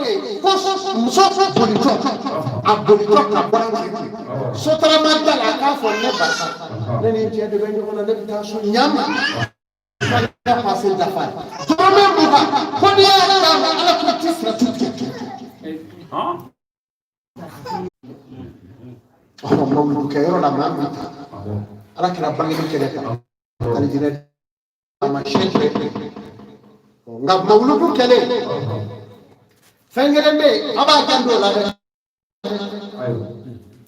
yen ko muso bolitɔ, a bolitɔ ka bɔ a cɛ kun sotarama da la, a k'a fɔ ne barisa ne ni n cɛ de bɛ ɲɔgɔn na, ne bɛ taa so ɲama pase dafa dɔrɔmɛ 20, ko n'i y'a d'a ma, Ala ko ti sira tu tigɛ. Ɔhɔn, mawuludu kɛyɔrɔ la, maa min ta Ala kɛra bangeli kɛnɛ kan, alijinɛ taamasiyɛn kɛ. Nka mawuludu kɛlen, fɛn kelen bɛ yen, a b'a janto o la dɛ.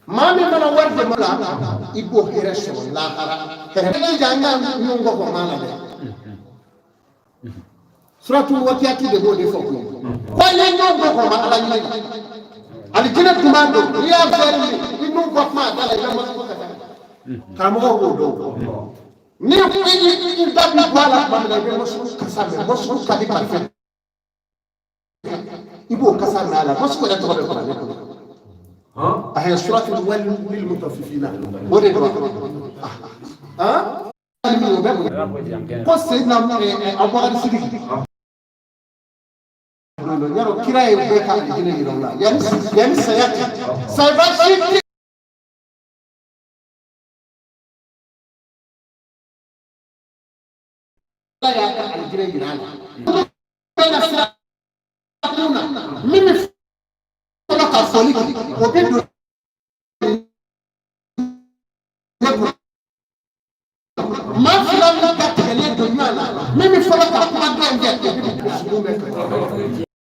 Maa min mana wari di la, i b'o hɛrɛ sɔrɔ lahara. Hɛrɛ jija an ka ɲɔgɔn kɔ maa la dɛ. Suratu wakiyati de b'o de fɔ koyi, ko an ye ɲɔgɔn kɔ ma Ala ɲini na, alijinɛ tun b'a don, n'i y'a bɛɛ min i n'u bɔ kuma a da la, i bɛ mɔgɔ ka taa karamɔgɔw b'o dɔn. Ni i da bi bɔ a la tuma min na, i bɛ mɔsuku kasa mɛn, mɔsuku ka di parfum, i b'o kasa mɛn a la. Mɔsuku yɛrɛ tɔgɔ bɛ kuranɛ kɔnɔ. A ye suratu wali lil mutafifina, o de don. O bɛ mun ko Seyidina Abubakar Sidiki don yarɔ, kira ye bɛɛ ka alijinɛ yira u la yanni saya cɛ, sayaba si tɛ. Ala y'a ka alijinɛ yira a la. Bɛɛ sira kun na, min bɛ fɔlɔ ka fɔli kɛ, o bɛ don ne kun. Maa fila min ka tigɛlen don ɲɔgɔn na, min bɛ fɔlɔ ka kuma dɔ in kɛ, o bɛ dusukun bɛ kan.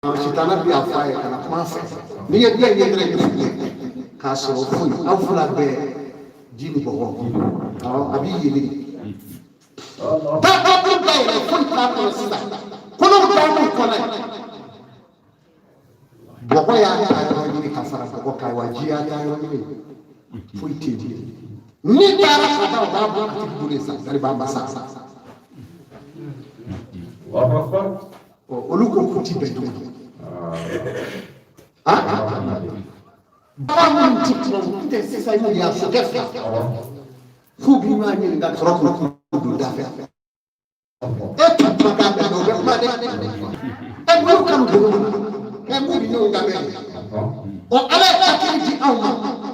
Sitana bɛ a fɔ a ye kana kuma a fɛ, n'i ye den ye dɔrɔn i bɛ K'a sɔrɔ foyi aw fila bɛɛ ji ni bɔgɔ awɔ a b'i yeli da kaburu dayɛlɛ foyi t'a kɔnɔ sisan kolow da b'u kɔnɔ bɔgɔ y'a ta yɔrɔ ɲini ka fara bɔgɔ kan wa ji y'a ta yɔrɔ ɲini foyi tɛ yen ni taara ka taa o b'a bɔ a tigi bolo sa gariba ma sa olu ko k'u ti bɛn tuguni bagan minnu ti kuma u tɛ sisan n'u y'a sokɛ fila f'u b'i ɲɔgɔn ɲininka ka sɔrɔ k'u don da fɛ e tun kumakan bɛɛ o bɛ kuma dɛ e m'u kanu dugu ma ɛ m'u bɛ ɲɔgɔn kan bɛɛ ɔ ala ye hakili di aw ma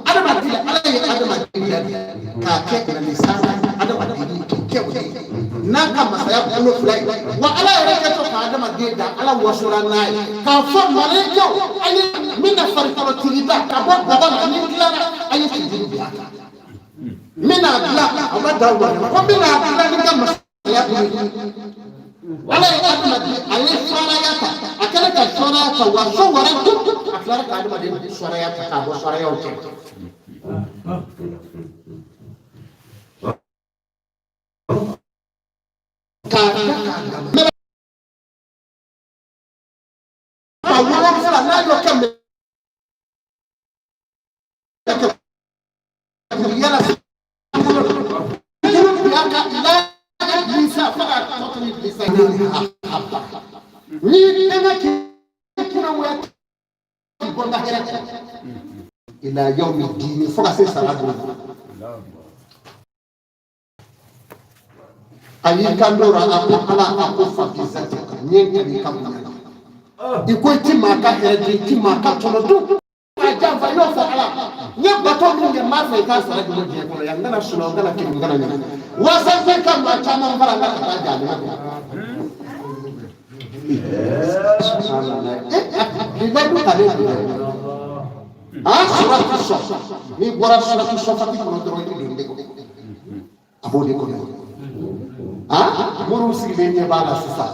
adamaden ala ye adamaden da de k'a kɛ nin sanfɛ adamaden k'i kɛ o ye n'a ka masaya bolo fila ye wa ala yɛrɛ kɛtɔ ka adamaden da ala wasora n'a ye k'a fɔ malayikaw a ye min na farikolo ta ka bɔ bɔgɔ la ni tilara a ye sujuru bila a kan n bɛna dilan a ma da wa ko n bɛna dilan ni ka masaya bolo ye ala ye adamaden a ye sɔrɔya ta a kɛlen ka sɔrɔya ta wa so wɛrɛ tun a tilara ka adamaden sɔrɔya ta k'a bɔ sɔrɔyaw cɛ k'a da k'a dama ka wolonfila n'a y'o kɛ yala ni danga k'i kunna wɛ k'i bɔ n ka hɛrɛ cɛ ila yawmi dini fo ka se sara don a y'i kan dɔ la a ko ala a ko fa bi zati n ye n kali i ka bonya la i ko i ti maa ka hɛrɛ dun i ti maa ka tɔnɔ dun a janfa i y'o fɔ ala n ye bato min kɛ n b'a fɛ i k'a sara jumɛn diɲɛ kɔnɔ yan n kana sunɔgɔ n kana kiri n kana ɲinɛ walasa n ka maa caman fara n kan ka taa jahanama kɔnɔ nin layidu talen don dɛ a suratu sɔ n'i bɔra suratu sɔfati kɔnɔ dɔrɔn i bɛ don de kɔnɔ a b'o de kɔnɔ minnu sigilen ɲɛ b'a la sisan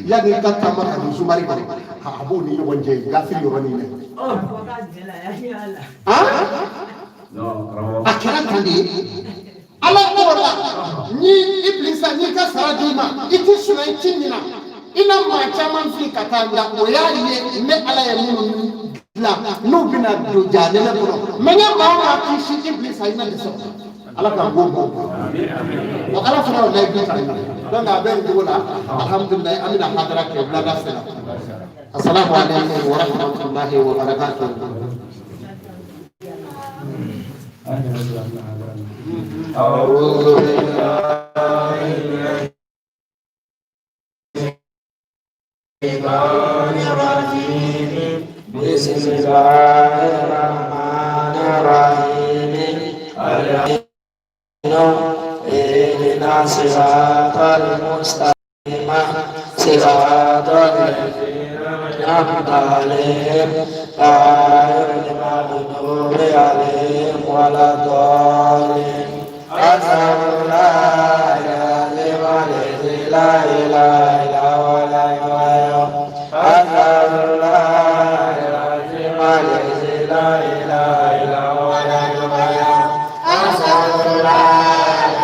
yanni i ka taama ka don zumari kɔnɔ a b'o ni ɲɔgɔn cɛ gafiri yɔrɔnin dɛ a kɛra tan de ye ala k'o la ni ibilisa n'i ka sara d'i ma i ti sunɔ i ti ɲina i na maa caman fili ka taa nka o y'a ye ne ala ye minnu dilan n'u bɛna don jahanɛmɛ kɔnɔ mɛ n ye maa o maa kisi ibilisa i na dɛsɛ ala k'an b'o bɔ wa ala fana y'o layidu ta donc a bɛ nin cogo la alhamdulilayi an bɛna hadara kɛ wulada fɛ asalamu aleykum wa rahmatulahi wa barakatuh. أعوذ بالله من الشيطان الرجيم بسم الله الرحمن الرحيم اهدنا صراط المستقيم صراط الذين أنعمت عليهم غير المغضوب عليهم ولا الضالين أشهد لا إله إلا لا إله إلا هو الحي القيوم أشهد لا إله إلا لا إله إلا هو الحي القيوم أشهد لا إله إلا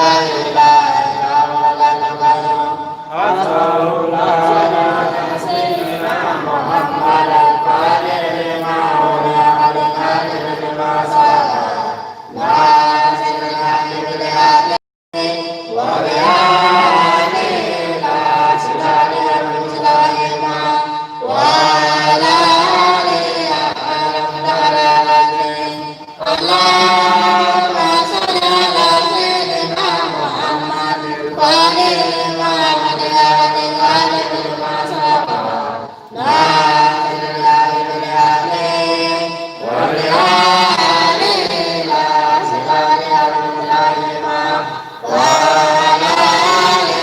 لا إله إلا هو الحي القيوم أشهد لا سيدنا محمد الفاتح لما أغلق والخاتم لما سبق ناصر الحق بالحق وبهذه الأسرار المستقيم وعلى آله حق العظيم اللهم صل على سيدنا محمد الفاتح لما أغلق والخاتم لما سبق ناصر الحق بالحق وبهذه الأسرار المستقيم وعلى آله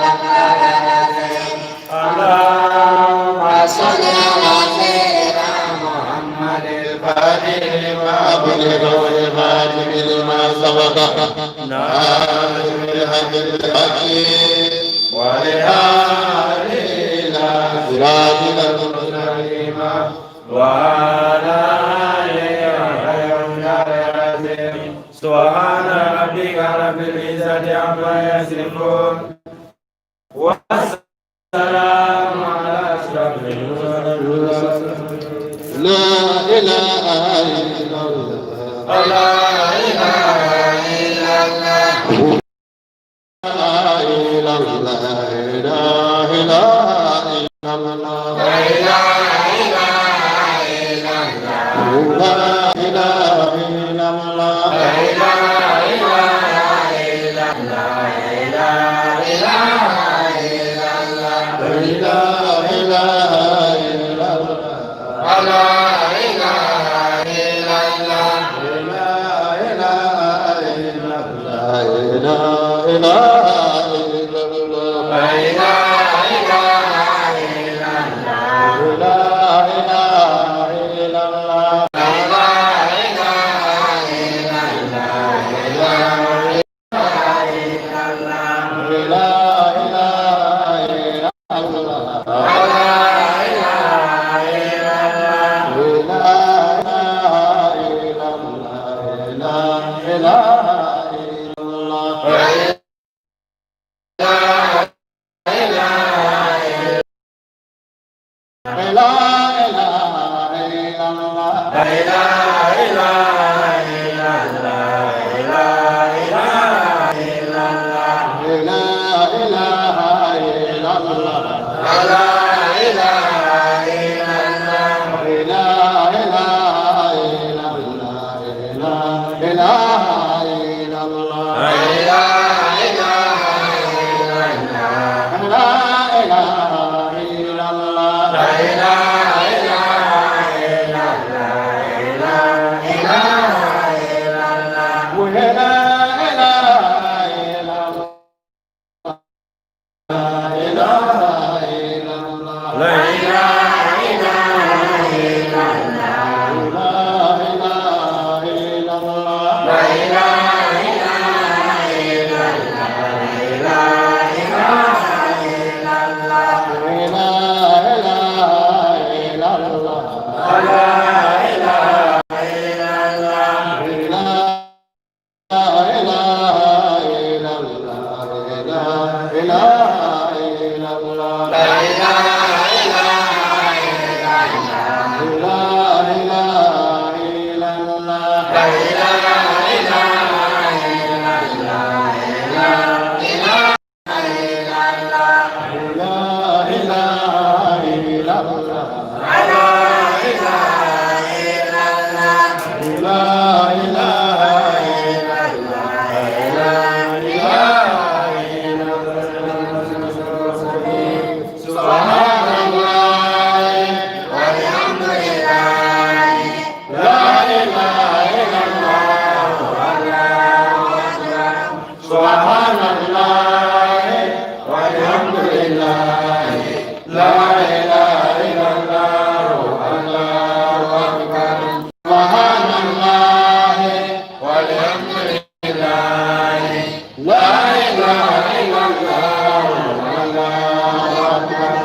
حق العظيم اللهم صل على سيدنا محمد الفاتح لما أغلق والخاتم لما سبق ناصر الحق بالحق ولهذه إلى صراطك المستقيم وعلى آله العظيم. سبحان ربك رب العزة عما يصفون والسلام على أشرف المرسلين. لا إله إلا الله. لا إله إلا الله. لا إله إلا الله. لا إله إلا الله. لا إله إلا الله. لا إله إلا الله. لا إله إلا الله. لا إله إلا الله. لا إله إلا الله. لا إله إلا الله. لا إله إلا الله. لا إله إلا الله. لا إله إلا الله. لا إله إلا الله. لا إله إلا الله. لا إله إلا الله. لا إله إلا الله. لا إله إلا الله. لا لا إله إلا الله. إله إلا الله. لا إله إلا الله. لا إله إلا الله. لا إله إلا الله. لا إله إلا الله. لا إله إلا الله. لا إله إلا الله. لا إله إلا الله. لا إله إلا الله. لا إله إلا الله. ولا إله إلا الله. لا إله إلا الله. لا إله إلا الله. لا إله إلا الله. لا إله إلا الله. لا إله إلا الله. لا إله إلا الله. لا إله إلا الله. لا إله إلا الله. لا إله إلا الله. لا إله إلا الله. لا إله إلا الله. لا إله إلا الله. لا إله إلا الله. لا إله إلا الله. لا إله إلا الله. لا إله إلا الله. لا إله إلا الله. سبحان الله والحمد لله. لا إله إلا الله. والله أكبر. سبحان الله والحمد لله. لا إله إلا الله. الله أكبر.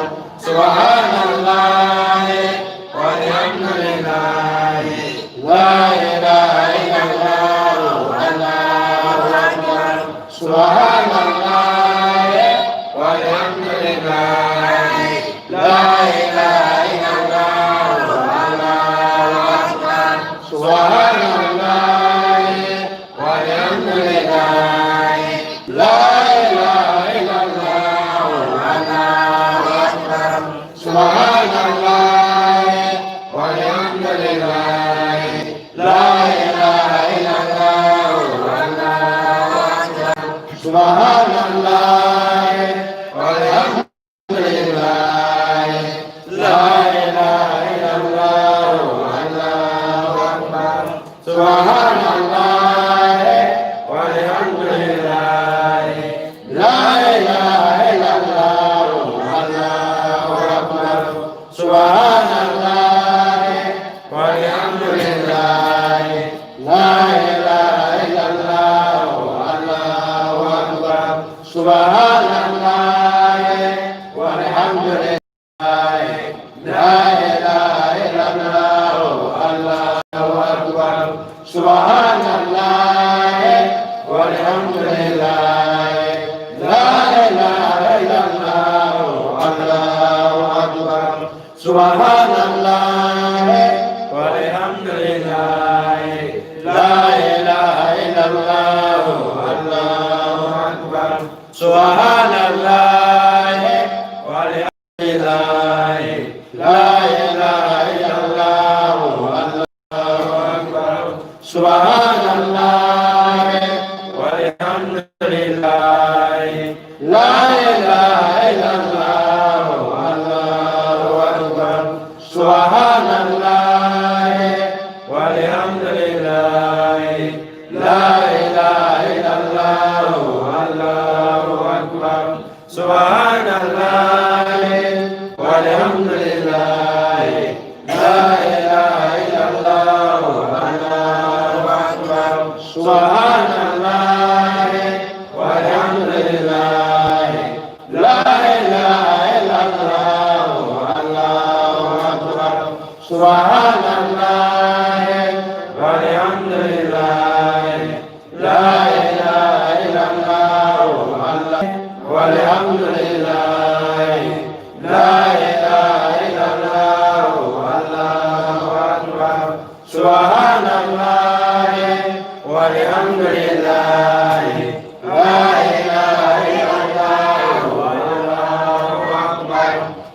سبحان الله والحمد لله. لا إله إلا الله. الله أكبر. سبحان الله والحمد لله. لا إله إلا الله. الله أكبر. سبحان الله والحمد لله. لا إله إلا الله. الله أكبر. سبحان الله والحمد لله. لا إله إلا الله. الله أكبر. سبحان الله والحمد لله. لا إله إلا الله. الله أكبر. سبحان الله والحمد والحمد لله. لا إله إلا الله. الله أكبر. سبحان الله والحمد لله. لا إله إلا الله. الله أكبر. سبحان الله والحمد لله. لا إله إلا الله. الله أكبر. سبحان الله والحمد لله. لا إله إلا الله. سبحان الله والحمد لله لا إله إلا الله الله أكبر سبحان الله والحمد لله لا إله إلا الله الله أكبر سبحان الله والحمد لله لا إله إلا الله الله أكبر سبحان الله والحمد لله لا إله إلا الله الله أكبر سبحان الله والحمد لله لا إله إلا الله الله أكبر سبحان الله والحمد لله لا إله إلا الله الله أكبر سبحان الله والحمد لله لا إله إلا الله الله والحمد لله لا إله إلا الله الله أكبر سبحان الله والحمد لله لا إله إلا الله الله أكبر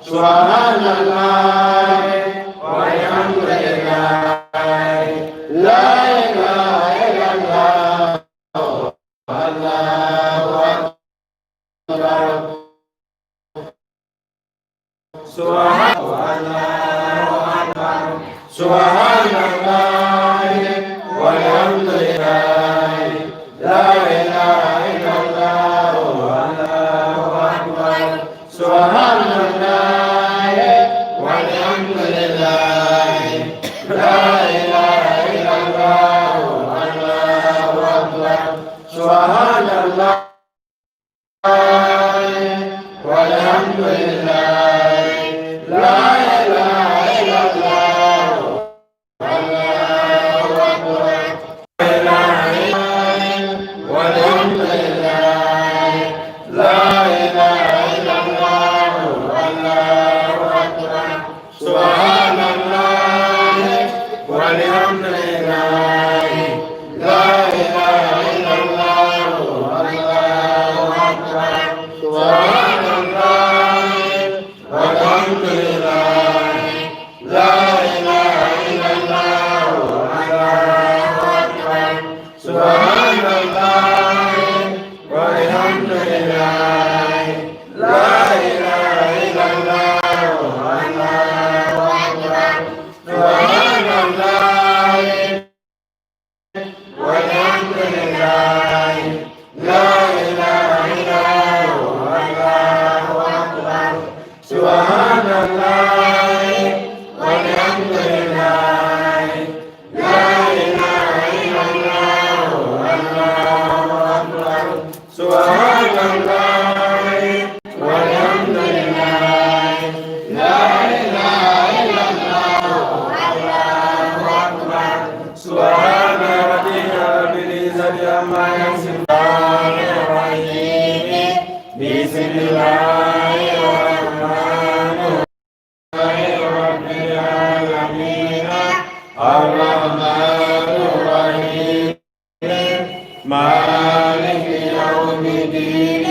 سبحان الله والحمد لله لا إله إلا الله الله أكبر سبحان الله أكبر سبحان الله والحمد لله لا إله إلا الله الله أكبر سبحان الله والحمد لله لا إله إلا الله الله أكبر سبحان الله والحمد لله لا إله إلا الله الله أكبر والحمد لله لا إله إلا الله الله أكبر سبحان الله والحمد لله لا إله إلا الله الله أكبر سبحان الله والحمد لله لا إله إلا الله الله أكبر سبحان الله والحمد لله لا إله إلا الله الله أكبر سبحان الله والحمد لله لا إله إلا الله الله أكبر سبحان الله والحمد لله لا إله إلا الله الله أكبر سبحان الله والحمد لله لا إله إلا الله الله أكبر سبحان ربك رب العزة عما يصفون الرحيم بسم الله الرحمن الرحيم رب العالمين الرحمن الرحيم مالك يوم الدين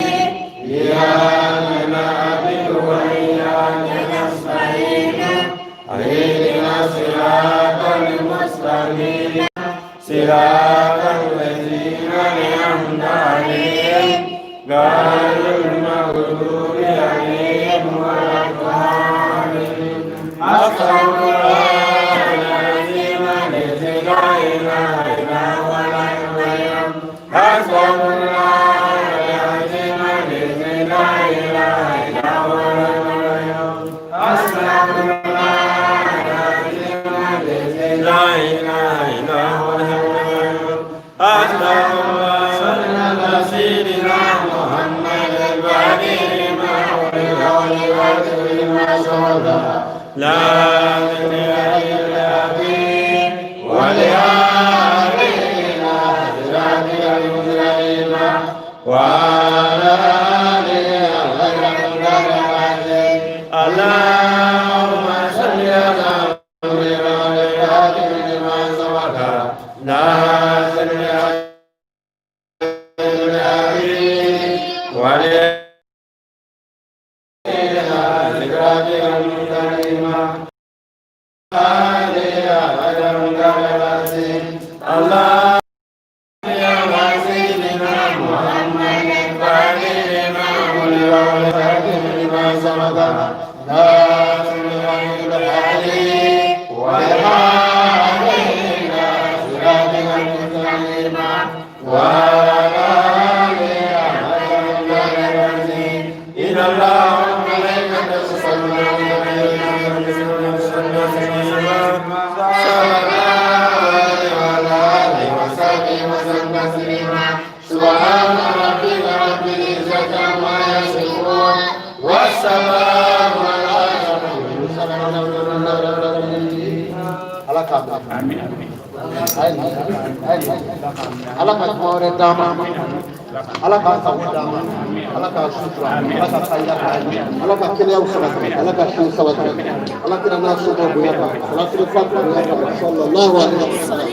إياك نعبد وإياك نستعين اهدنا الصراط المستقيم صراط الذين أنعمت عليهم غير المغضوب عليهم ولا الضالين أستغفر الله العظيم الذي لا إله إلا هو الحي القيوم أستغفر الله العظيم الذي لا إله إلا هو الحي القيوم أستغفر الله العظيم الذي لا إله إلا هو الحي القيوم أستغفر الله صلى على سيدنا محمد الفاتح لما أغلق والفاتح لما سبق لا إله إلا والهادي إلى صراطك المستقيم وعلى آله غير المقدار العظيم اللهم صل على الهدي والهادي إلى صراطك المستقيم وعلى آله حق قدره. إن الله وملائكته يصلون على النبي صلى الله عليه وعلى آله وصحبه وسلم تسليما. سبحان ربك رب العزة عما يصفون والسلام على المرسلين. Ala k'a mɛn. Ayi, Ala ka kuma wɛrɛ d'an ma. Ala k'a sago d'an ma. Ala k'a sutura. Ala ka fayida k'a ye. Ala ka kɛnɛyaw sabati. Ala ka siw sabati. Ala kira n'a somɔgɔw bonya kan. Salatul fatiha bonya kan. Sallallahu alaihi wa sallam.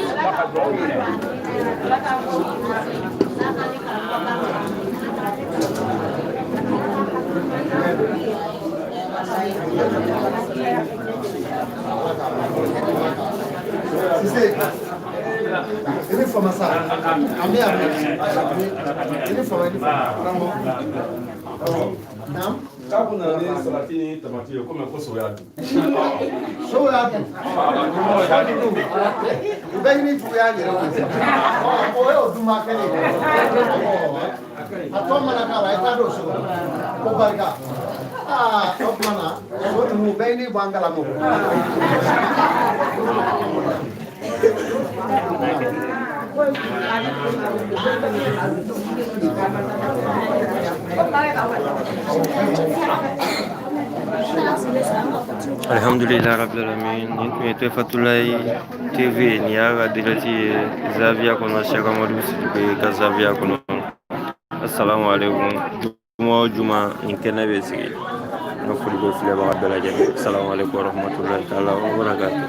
Sise, i ni fama sa. Ami ami. I ni fama, i ni fama. Karamɔgɔ. Naam. K'a kun nana ni salati ni tamati ye komi ko sogo y'a dun. So y'a dun. U bɛ ɲini juguya yɛrɛ ma. O y'o dunba kɛlen ye. A tɔ mana k'a la, i t'a dɔn so kɔnɔ. Ko barika. Aa, o tuma na, so ninnu u bɛ ɲini bɔ an kalama. Alhamdulilah rabbil alamin. Nin tun ye Tefatulayi TV, nin y'a ka direct ye Zaviya kɔnɔ, Cheikh Amadou Sidibe ka Zaviya kɔnɔ. Assalamu alaikum. Juma o juma, nin kɛnɛ bɛ sigi. N ka foli bɛ filɛbaga bɛɛ lajɛlen. Assalamu alaikum warahmatullahi taala wabarakatuh.